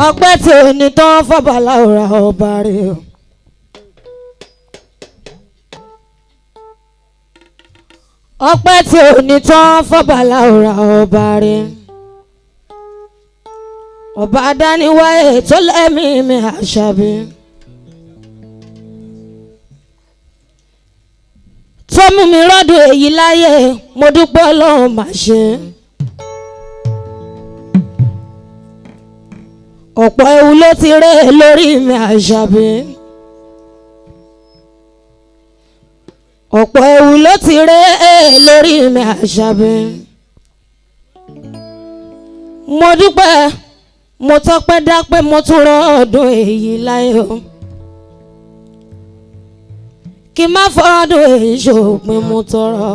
Ọpẹ́ tí ò ní tán fọ́bàlá òrà ọba rẹ̀ o. Ọpẹ́ tí ò ní tán fọ́bàlá òrà ọba rẹ̀. Ọba adániwáyé tó lẹ́mìí mi àṣàbí. Tó mú mi rọ́dùn èyí láyé, mo dúpẹ́ Ọlọ́run mà ṣe. Ọ̀pọ̀ ewu ló ti ré lórí mi àṣàbí. Ọ̀pọ̀ ewu ló ti ré lórí mi àṣàbí. Mo dúpẹ́, mo tọ́pẹ́ dápẹ́, mo tún rọ́ọ̀dún èyí láyé o. Kí n má fọ́dún èyí ṣòpin mo tọrọ.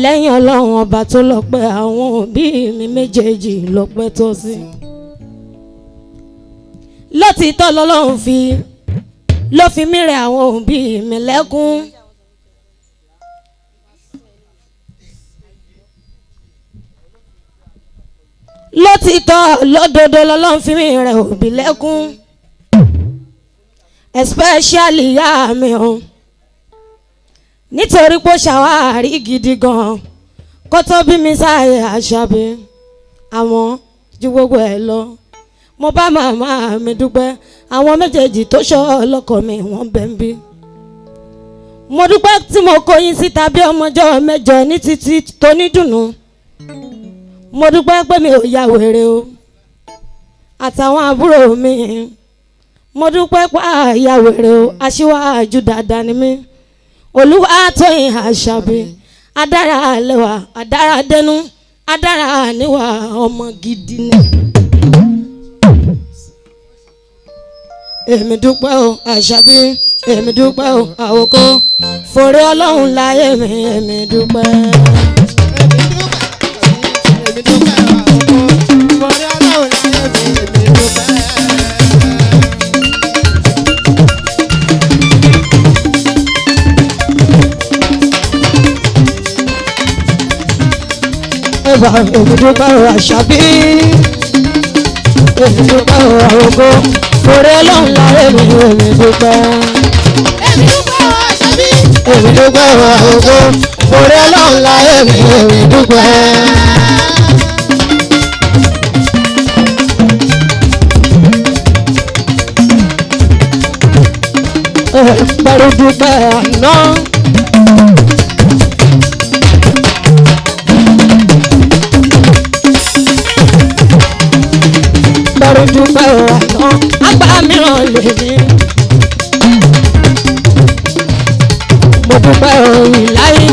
Lẹ́yìn Ọlọ́run ọba tó lọ́pẹ́, àwọn òbí mi méjèèjì lọ́pẹ́ tó sí. Lótìítọ́ lọ́lọ́run fi ló fi mí rẹ àwọn òbí mi lẹ́kún. Lótìítọ́ lódodo lọ́lọ́run fi mí rẹ òbí lẹ́kún. Especially ìyá mi o. Nítorí pé ó ṣàwárí gidi gan kó tó bí mi sáyé àṣàbí, àwọn ju gbogbo ẹ̀ lọ. Mo bá màmá mi dúpẹ́, àwọn méjèèjì tó ṣọ́ ọlọ́kọ mi wọ́n bẹ̀ ń bí. Mo dúpẹ́ tí mo kó yín síta bí ọmọjọ́ mẹ́jọ ní títí tó ní dùnnú. Mo dúpẹ́ pé mi ò ya wèrè o, àtàwọn àbúrò mi. Mo dúpẹ́ pé àyà wèrè o, aṣíwájú dáadáa ni mí. Olúwatóyìn Àṣàbí, adára lẹ́wà, adára dẹnu, adára níwà, ọmọ gidi ni. Èmi dúpẹ́ o Àṣàbí, èmi dúpẹ́ o àwòkọ́, fòrè Ọlọ́run láyé mi, èmi dúpẹ́. Èmi dúpẹ́ àwòkọ́, fòrè Ọlọ́run láyé mi, èmi dúpẹ́. Ẹ̀bà èmi dúpẹ́ o Àṣàbí, èmi dúpẹ́ o àwòkọ́, fòrè Ọlọ́run láyé mi, èmi dúpẹ́. Èmi dúpẹ́ o Àṣàbí. Èmi dúpẹ́ o àwòkọ́, fòrè Ọlọ́run láyé mi, èmi dúpẹ́. Pẹ̀lú dúpẹ́ àná. Pẹ̀lú dúpẹ́ àná, àgbà mìíràn lè ní. Mo dúpẹ́ òyìn láyé,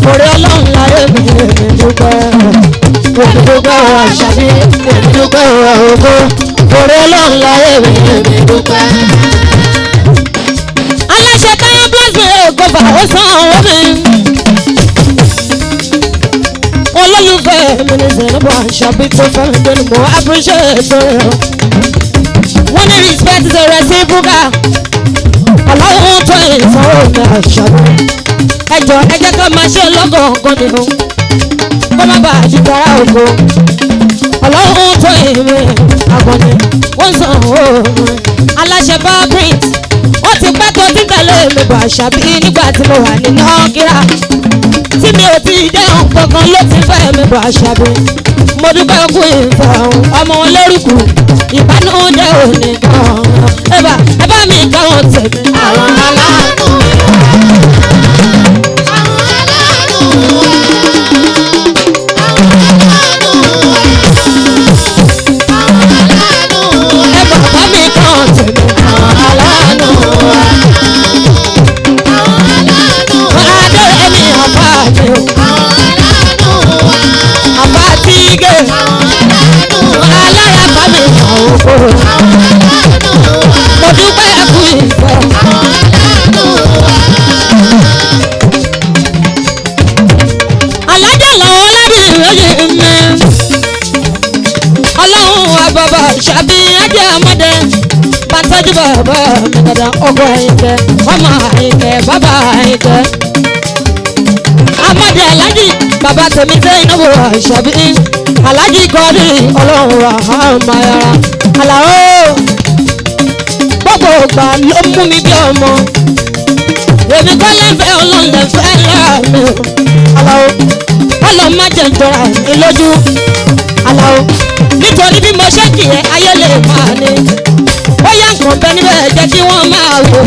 orí Ọlọ́run láyé mi, èmi dúpẹ́. Èmi dúpẹ́ Àṣàbí, èmi dúpẹ́ ògo, orí Ọlọ́run láyé mi, èmi dúpẹ́. Aláṣẹ táyà bless me gọ́fà ó san owó mi. Olólùfẹ́ mi ní Zainabu Àṣàbí tó fẹ́ mi dé ni mo appreciate rẹ̀. Wọ́n ní respect is a reciprocal. Ọlọ́run tó ìsanwó mi Àṣàbí. Ẹ jọ̀ọ́ ẹ jẹ́ ká máa ṣe lọ́gọ̀ọ̀gàn ni o. Kó má bàa ju tara ògo. Ọlọ́run tó ìmí àgọ́ni ó ń san owó mi. Aláṣẹ bá print ó ti pẹ́ tó ti tẹ̀lé mi bọ̀ Àṣàbí nígbà tí mo wà nínú kíra. Tí mi ò ti dé nǹkankan ló ti fẹ́ mi bọ̀ Àṣàbí. Mo dúpẹ́ kú ìfẹ́ ọ̀hún, ọmọ wọn lórúkù ìbánújẹ́ òní kan. Ẹ bá mi káwọn tèmi. Àwọn aláàánú wa. Àwọn aláàánú wa. Àwọn aláàánú wa. Àwọn aláàánú wa. Ẹ bá mi káwọn tèmi. Àwọn aláàánú wa. Àwọn aláàánú wa. Adé mi àbá mi o, Àwọn aláàánú wa. àbá tígé. Àwọn aláàánú wa. Alára bá mi àwọn òkú. Àwọn aláàánú wa. Mo dúpẹ́ kú ìfẹ́. Àwọn aláàánú wa. Alájà làwọn alábìrin lóye mi. Ọlọ́run àbàbà ṣàbí ajé ọmọdé. Bàtọ́jú bàbá mi dada ọkọ àyìnkẹ́, ọmọ àyìnkẹ́, bàbá àyìnkẹ́. Amadi Alhaji bàbá tèmi tẹ́ iná bò Àṣàbí Alhaji kọ́dí ọlọ́run wà á máa yára Àlàó gbogbo ìgbà ló mú mi bí ọmọ èmi kọ́ lẹ́fẹ̀ẹ́ ọlọ́run lẹ́fẹ̀ẹ́ lára mi o Àlàó ọlọ́run má jẹ́ ìjọra mi lójú Àlàó nítorí bí mo ṣe kì í ayé lè máa ní ó yá nǹkan bẹ níbẹ̀ jẹ́ kí wọ́n máa wò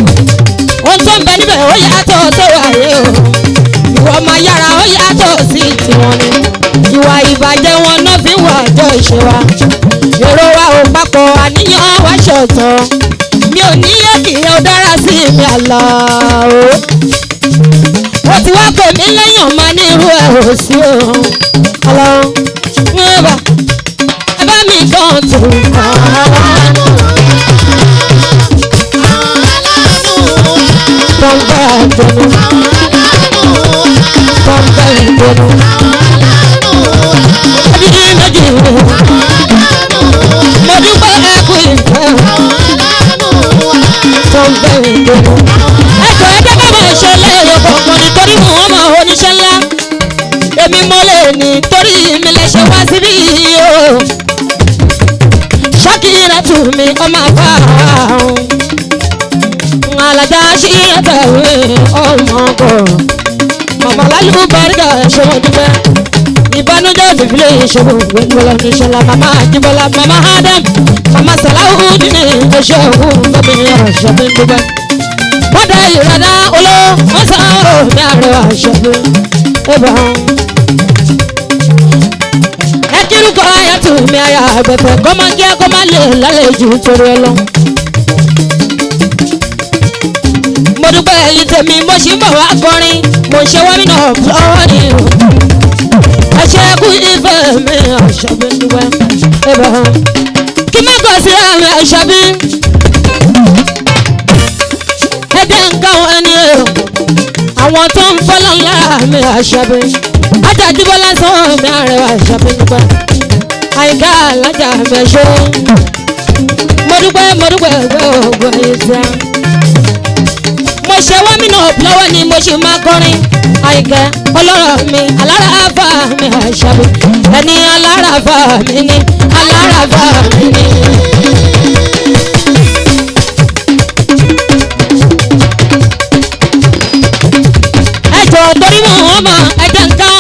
ohun tó ń bẹ níbẹ̀ ó yàtọ̀ tó ayé o ìwọ máa yára ó yàtọ̀ sí tiwọn ni ìwà ìbàjẹ́ wọn náà fi wà jọ ìṣe wa èrò wa ò papọ̀ àníyàn wa ṣọ̀tọ̀ mi ò ní yẹ kí ó dára sí mi Àlàó ó ti wá pè mí lẹ́yìn ọ̀ma ní irú ẹ̀ ò sí o Àlàó ń bá ẹ bá mi kàn tó tọ́ńbà ìdùnnú tọ́ńbà ìdùnnú ẹbí méjì mo dúpẹ́ ẹkú ìfẹ́ tọ́ńbà ìdùnnú. Ẹjọ́ ẹjẹ́ ká máa ṣe lẹ́yìn kọ̀ọ̀kan nítorí mò ń mọ oníṣẹ́ ńlá èmi mo lè ní torí mi lè ṣe wá síbí o ṣọ́kìrà tù mí ọmọ àfa alájà ṣíra tẹ̀wé ọmọ kọ̀ màmá lálùbáríkà ṣọwọ́ dúpẹ́ ìbànújẹ́ òfìfìlẹ̀ ìṣòro gbẹ̀gbẹ̀lá oníṣọ́lá màmá àjíbọ́lá màmá adam màmá sàláhùdín ẹ̀ṣọ́ òun fẹ́mi ọ̀ṣọ́fẹ́ dúpẹ́ bọ́dà ìrànà olówó wọ́n sọ ọ́ mi àrẹwà ṣọ́fẹ́ ẹ̀bà ẹ kírúkọ ayàtú mi àyà àgbẹ̀fẹ̀ kọ́mọ kí ẹ kọ́ má lè lálejò torí ẹ lọ. Mo dúpẹ́ ẹ̀yin tèmi mo ṣì ń bọ̀ wá kọrin mo ṣe wá nínú ọ̀pọ̀ ni o. Ẹ ṣe kú ìfẹ́ mi Àṣàbí dúpẹ́ ẹ̀bà kí má kọ̀ sí àmì Àṣàbí. Ẹ jẹ́ nǹkan wọn ni o àwọn tó ń fọ́lọ́ lára mi Àṣàbí ajájúbọ́lá sàn mi àrẹwà Àṣàbí dúpẹ́ àyíká alájà mẹ́ṣọ́ mo dúpẹ́ mo dúpẹ́ ẹgbẹ́ ògùn ẹ̀yẹ tí a. Mo ṣe wá mí náà lọ́wọ́ ni mo ṣe máa kọrin àyíká ọlọ́rọ̀ mi alára fa mi Àṣàbí ẹni alára fa mi ni alára fa mi ni. Ẹjọ́ torí mọ̀ wọ́n mọ̀ ẹjẹ́ nǹkan.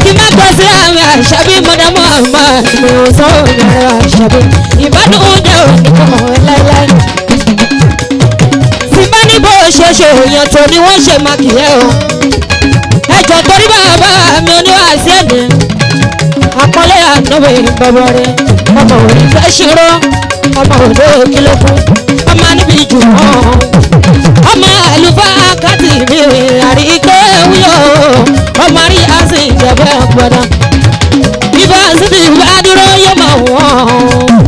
Kí má gbọ́ sí àmì Àṣàbí mọ̀dàmú àmà mi ò sọ òmìnira Àṣàbí ìbánújẹ́ òní kan láéláé. Tí bá ní bó ṣe ṣe èèyàn tó ni wọ́n ṣe máa kì í ẹ́ o. Ẹjọ́ torí bàbá mi oníwàásí ẹ̀dẹ̀. Àpọ́nlé ànáwó ìbọ̀bọ̀ rẹ̀ ọmọ òní fẹ́ ṣírọ́ ọmọ òde kìlọ̀ fún ọmọ níbi jù wọ́n ọmọ àlùfáà kàtì mi àríkẹ́ wúyọ̀ ọmọ rí àsìn ìjẹ̀bẹ̀ gbọ́dọ̀ bíbá síbi ìbá dúró yóò máa wọ̀n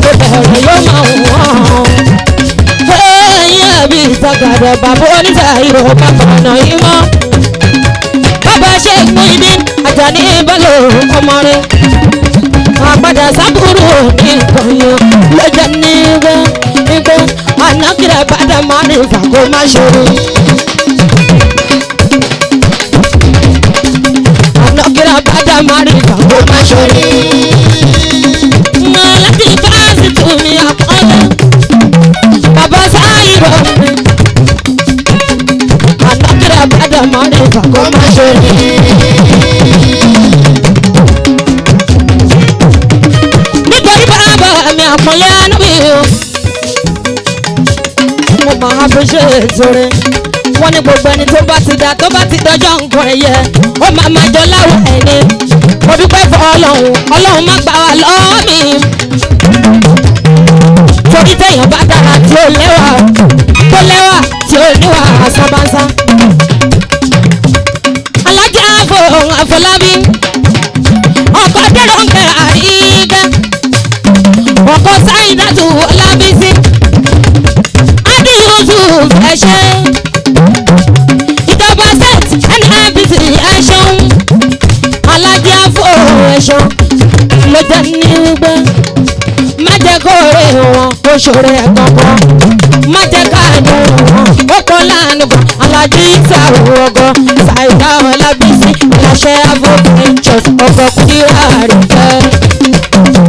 tó bẹ̀rẹ̀ yóò máa wọ̀n fẹ́yìn àbí ìsàgàdọ̀ bàbá oníṣàyò bàbá ọ̀nà ìmọ̀ bàbá Sheikh Muyideen Ajani Bello ọmọ rẹ̀ àpàdà sábúrú ní nǹkan yẹn lọ́jọ́ nígbà nígbà ànákìrẹ́ bàdà máa ní ìfàkó má ṣòro. Ànákìrẹ́ bàdà máa ní ìfàkó má ṣòro. Mo láti fásitì tù mí àpọ́nlé bàbá sáyé rọ̀ mi. Ànákìrẹ́ bàdà máa ní ìfàkó má ṣòro. Nítorí bàbá mi àpọ́nlé ànábì o. Mo máa fi ṣe ètòrè. Wọ́n ní gbogbo ẹni tó bá ti dà tó bá ti dọjọ́ nǹkan ẹ̀yẹ. Ó máa máa jọ láwọ̀ ẹni. Mo dúpẹ́ fún Ọlọ́run, Ọlọ́run má gbà wá lọ́wọ́ mi. Torí téèyàn bá dára tí ó lẹ́wà tó lẹ́wà tí ó níwà sábánsá. Alájà àfọ̀ Àfọlábí. Ọkọ̀ dẹ́rọ̀ ń kẹ́ àríkẹ́ ọkọ sáyidátù ọlábísí adi yusuf ẹṣẹ ìjọba set nnpc ẹṣẹun alájí afọ ẹṣọ ló jẹ nígbẹ má jẹ́ kó rè wọn kó ṣòro ẹ kankan má jẹ́ káàdùn wọn ó kọ Ọlánúgàn Alájí Ìsàwọ̀ ọgọ́ Ṣàìdá Ọlábísí aláṣẹ Avo Ventures ọkọ̀ Kúdírà rẹ̀ fẹ́.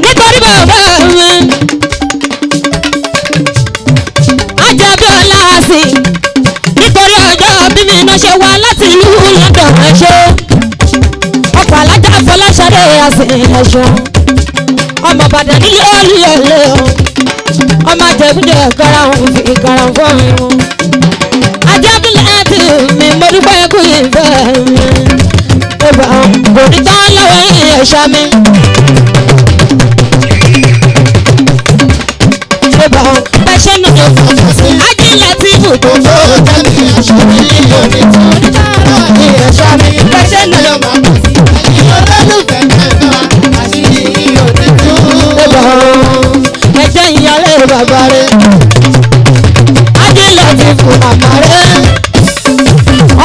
Nítorí bàbá mi Ajábíọ́lá sí nítorí ọjọ́ bí mi náà ṣe wá láti ìlú London ẹ ṣé ọkọ̀ alájà Fọláṣadé àsìn ẹ̀ṣọ́ ọmọ Ìbàdàn nílé olùyọ̀lẹ̀ o ọmọ àjẹkújẹ karahun fi karahun fún mi wọn. Ajábílẹ̀ àti mi mo dúpẹ́ kú ìfẹ́ mi ìbà kò ní tán lọ́wọ́ yìí ẹ̀ṣọ́ mi. Ìbà pẹ̀ṣẹ̀ náà ajílẹ̀ tí ibùdó pẹ̀ṣẹ̀ náà ìbà ẹ̀jẹ̀ ìyálé bàbá rẹ̀ ajílẹ̀ ti fún màmá rẹ̀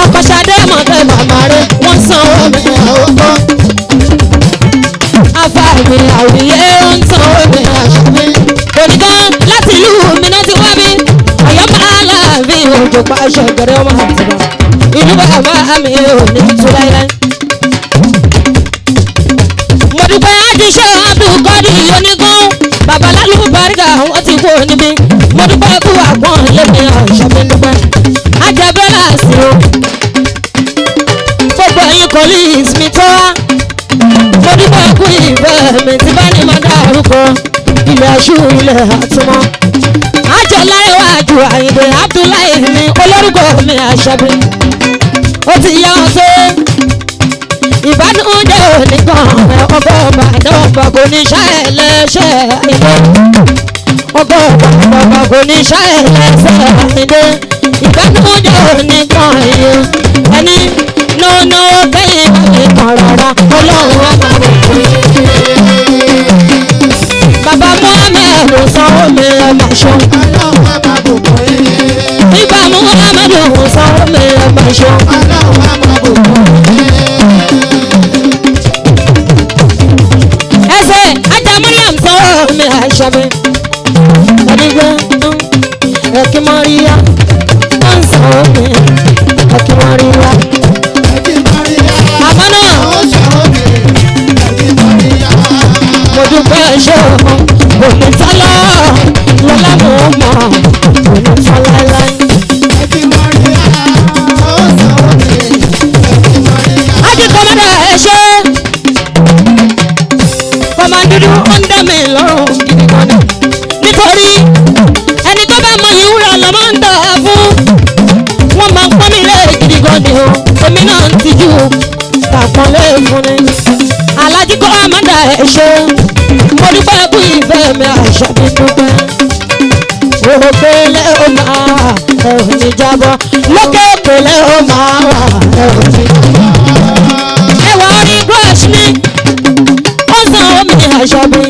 ọkọ̀ Ṣadé mọ̀tẹ́ màmá rẹ̀ wọ́n sanwó mi afa mi àwíyé ń sanwó mi oníkan láti ìlú mi náà ti wá mi ọ̀yọ́ máa láàfin òjò pa aṣọ ìgbẹ̀rẹ̀ ọmọ àtìbà ìlú bàbá mi ò ní tú láíláí. Mo dúpẹ́ àdìsẹ́ Abdulkadir onígun babalálu barika wọ́n ti kú níbí mo dúpẹ́ kú àgbọ̀n lẹ́mi ọ̀ṣọ́ mi dúpẹ́ ajabẹ́là sí o gbogbo ẹ̀yin colleagues mi tó wá mo dúpẹ́ kú ìfẹ́ mi tí bá ní máa dárúkọ ilẹ̀ aṣú ilẹ̀ àtúmọ̀ àjọláìwájú Àyìndé Abdullahi mi olórúkọ mi Àṣàbí ó ti yá ọ tó ìbánújẹ́ oníkan ọgọ́ ọba àdọ́gba kò ní ṣàìlẹ́ṣẹ̀ Àyìndé ọgọ́ ọba àdọ́gba kò ní ṣàìlẹ́ṣẹ̀ Àyìndé ìbánújẹ́ oníkan yìí ẹni nínú kẹ́yìn nìkan rárá ọlọ́run á máa bọ̀ fún yín. Bàbá Muhammed sanwó mi ẹ máa ṣọ́. Bíbá Muhammed sanwó mi ẹ máa ṣọ́. Ẹsẹ̀ ajá Mariam sanwó mi àṣà mi. Ẹ̀dígbẹ́ ẹ̀kí Mọ́ríyá ń sanwó mi ẹ̀kí Mọ́ríyá. Àmọ́ náà mo dúpẹ́ ṣé o òní tọ́lá lọ́lá mo mọ̀ òní tọ́lá láì. Ájí kọ́mọ́dà ẹ ṣé kọ́mọ́dúdú ó ń dá mi lọ́rùn gidi gan ni nítorí ẹni tó bá mọ ìwúrà lọ́ máa ń dà á fún wọ́n máa ń pọ́n mi lé gidi gan ni o èmi náà ń tijú tàpọ́nlé fún ni alájí kọ́mọ́dà ẹ ṣé mo dúpẹ́ kú ìfẹ́ mi àṣà mi dúpẹ́ òkèlè ó máa wà ẹ ò ní jábọ́ lókè òkèlè ó máa wà ẹ ò ní jábọ́. Ẹwà orin crush mi ó san omi àṣà mi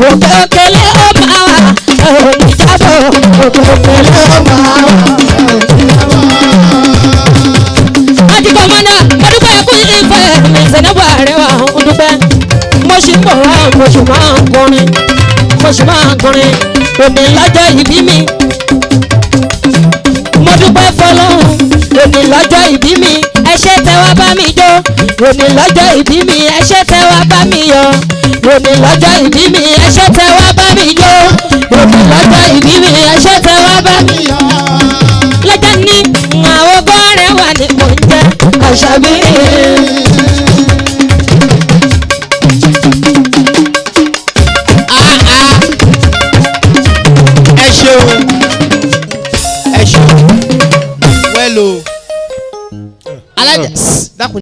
òkè òkèlè ó máa wà ẹ ò ní jábọ́ òkè òkèlè ó máa wà ẹ ò ní jábọ́. Àti kọ̀mọ́dà mo dúpẹ́ kú ìfẹ́ mi Zainabu Àrẹwà ń dúpẹ́ mo ṣì ń bọ̀ wá mo ṣì máa ń kọrin mo ṣì máa ń kọrin òní lọ́jọ́ ìbí mi mo dúpẹ́ fọlọ́run òní lọ́jọ́ ìbí mi ẹ ṣé tẹ́ wá bá mi jó òní lọ́jọ́ ìbí mi ẹ ṣé tẹ́ wá bá mi yọ̀ òní lọ́jọ́ ìbí mi ẹ ṣé tẹ́ wá bá mi jó òní lọ́jọ́ ìbí mi ẹ ṣé tẹ́ wá bá mi yọ̀ lọ́jọ́ ní àwọn bọ́ọ̀rẹ́ wà ní mò ń jẹ́ Àṣàbí. Ẹ ṣeun ẹ ṣeun wẹ́lò alájà dákun.